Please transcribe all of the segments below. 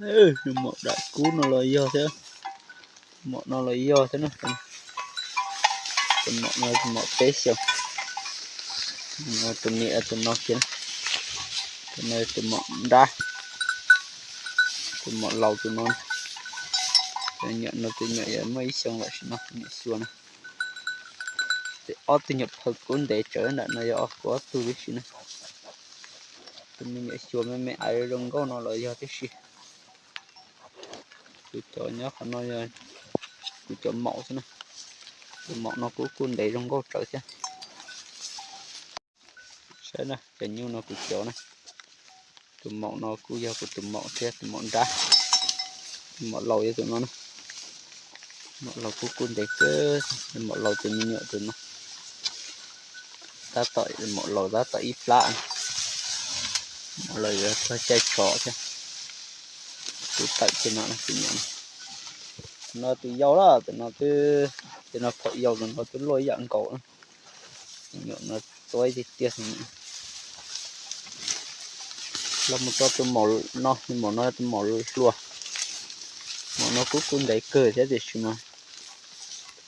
Tus maum dam kub no los yog thiab. Tus maum no los yog thiab na. Tus maum no tus maum peb xyoos. Tus niam tus no kiag. Tus no tus maum nrab. Tus maum laus tus no. Tus nyuam no tus nyuam yog muaj ib xyoos lawm, sim no tus nyuam xyuas na. Ob tug nyuam phawj kub ntev tsawv ntawm no yog kuv ob tug tib si na. Tus me nyuam xyuas me me aiv zoo nkauj no los yog tib si. Kuv cov nyob qhov no yog kuv cov maum xwb na. Tus maum no kuj kuj ntev zoo nkauj tsawv thiab. Saib na, cov nyuj no kuv cov na. Tus maum no kuj yog kuv tus maum thiab, tus maum nrab. Tus maum laus yog tus no na. Maum laus kuj kuj ntev kawg, maum laus tus me nyuam tus no. Tab tom maum laus tab tom ib plab. Maum laus yuav txog caij tshov thiab. Kuv tawm kiag no tus nyuam no. Tus no tus yau lawm, tus no twb, tus no phaum yau, tus no twb luaj ib yam nkaus na. Tus nyuam no tuab tiag tiag. Los mus rau tus maum no, tus maum no tus maum hluas. Maum no kuj kuj ntev kawg thiab tiam sis mas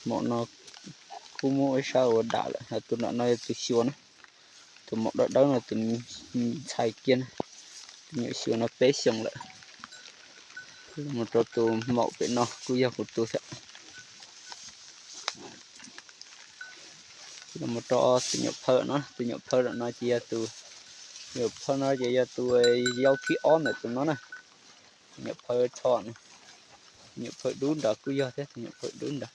maum no kuj muab ib sab ua dam lawm, tus nram no yog tus xyuas na. Tus maum dawb dawb no tus ntxhais kiag na. Tus nyuam xyuas no peb xyoos lawm. Los mus rau tus maum pem no kuj yog kuv tus thiab. Los mus rau tus nyuam phawj no, tus nyuam phawj no ces yog tus, nyuam phawj no ces yog tus yau thib ob ntawm tus no na. Tus nyuam phawj tho, tus nyuam phawj dub nrad kuj yog thiab, tus nyuam phawj dub nrad.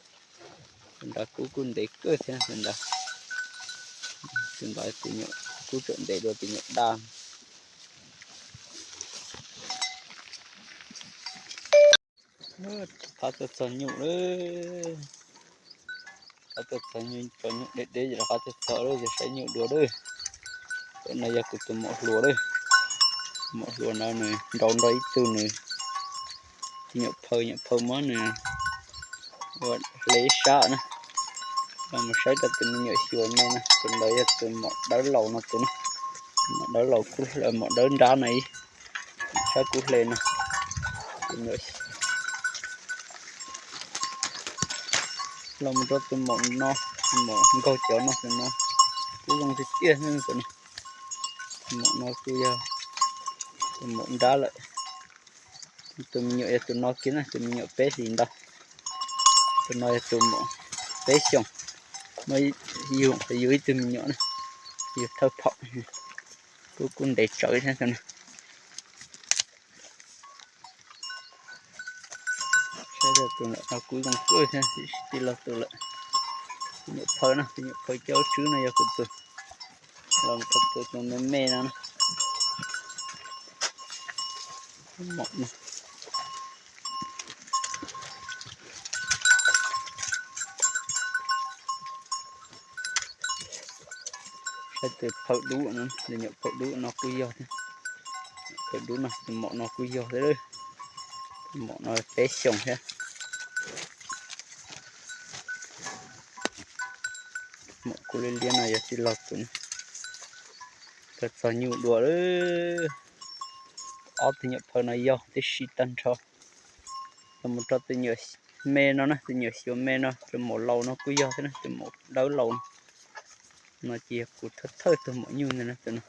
Tus nrad kuj kuj ntev kawg thiab tus nrad. Tus nrad tus nyuam kuj tseem ntev dua tus nyuam daj. Rov qab tuaj txog nyuj lawm. Rov qab tuaj txog nyuj, cov nyuj deb deb ces rov qab tuaj txog lawm, saib nyuj dua lawm. Tus no yog kuv tus maum hluas lawm. Maum hluas no nws nrau nrau ib tug nws, tus nyuam phawj, nyuam phawj muab nws ua hle ib sab na. Los mus saib rau tus me nyuam xyuas me na, tus ntawd yog tus maum dawb laus no tus na. Maum dawb laus, maum dawb nrab no ib sab kuv hle no. Los mus rau tus maum no, tus maum nkaug cov no, tus no kuj zoo tiag tiag. Tus maum no kuj yog tus maum nrab lawm. Tus me nyuam yog tus no kiag na, tus me nyuam peb hlis ntau. Tus no yog tus maum peb xyoos, muaj yug, yug ib tug me nyuam na, yug thawj phaum, kuj kuj ntev tsawv thiab tus no. Saib tus no kuj zoo kawg thiab, tij laug tus lawm. Tus nyuam phawj na, tus nyuam phawj coj tswb no yog kuv tus. Los mus rau tus me me no na. Saib tus phawj dub no, tus nyuam phawj dub no kuj yog thiab. Phawj dub no, tus maum no kuj yog thiab. Tus maum no peb xyoos thiab. Maum kuj liab liab no yog tij laug tus. Tuaj txog nyuj dua lawm. Ob tug nyuam phawj no yog tib si tag nrho. Los mus rau tus nyuam me no na, tus nyuam xyuas me no, tus maum laus no kuj yog thiab na, tus maum dawb laus no. No ces yog kuv thawj thawj tug maum nyuj ntag na tus no.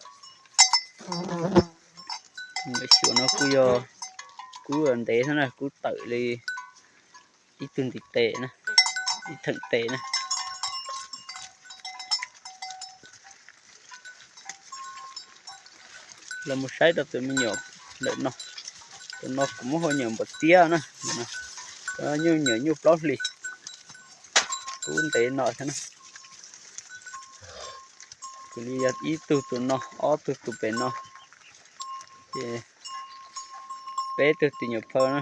Tus nyuam xyuas no kuj yog, kuj ntev thiab na, kuj tawm li ib tug ntiv tes na, ib theem tes na. Los mus saib rau tus me nyuam ntawm no. Tus no kuv muab hu nyuam npua tiab na. Nyuam nyuam nyuj plaub hlis, kuj ntev no thiab na. Kuv li yog ib tug tus no, ob tug tus pem no, ces peb tug tus nyuam phawj na,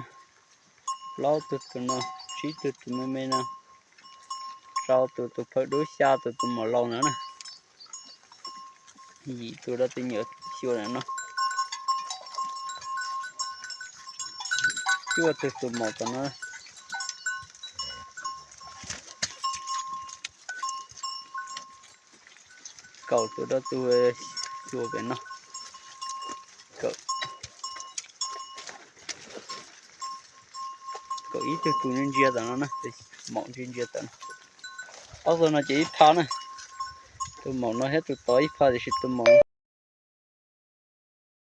plaub tug tus no, tsib tug tus me me no, rau tus tus phawj dub, xya tus tus maum laus no na, yim tus rau tus nyuam xyuas no, cuaj tug tus maum tom no, kaum tus rau tus xyuas pem no, kaum, Kaum ib tug tus ntsia ntsia tom no na, tus maum ntsia ntsia tom no. Ob tug no ces ib phav na, tus maum no thiab tus tod ib phav, tiam sis tus maum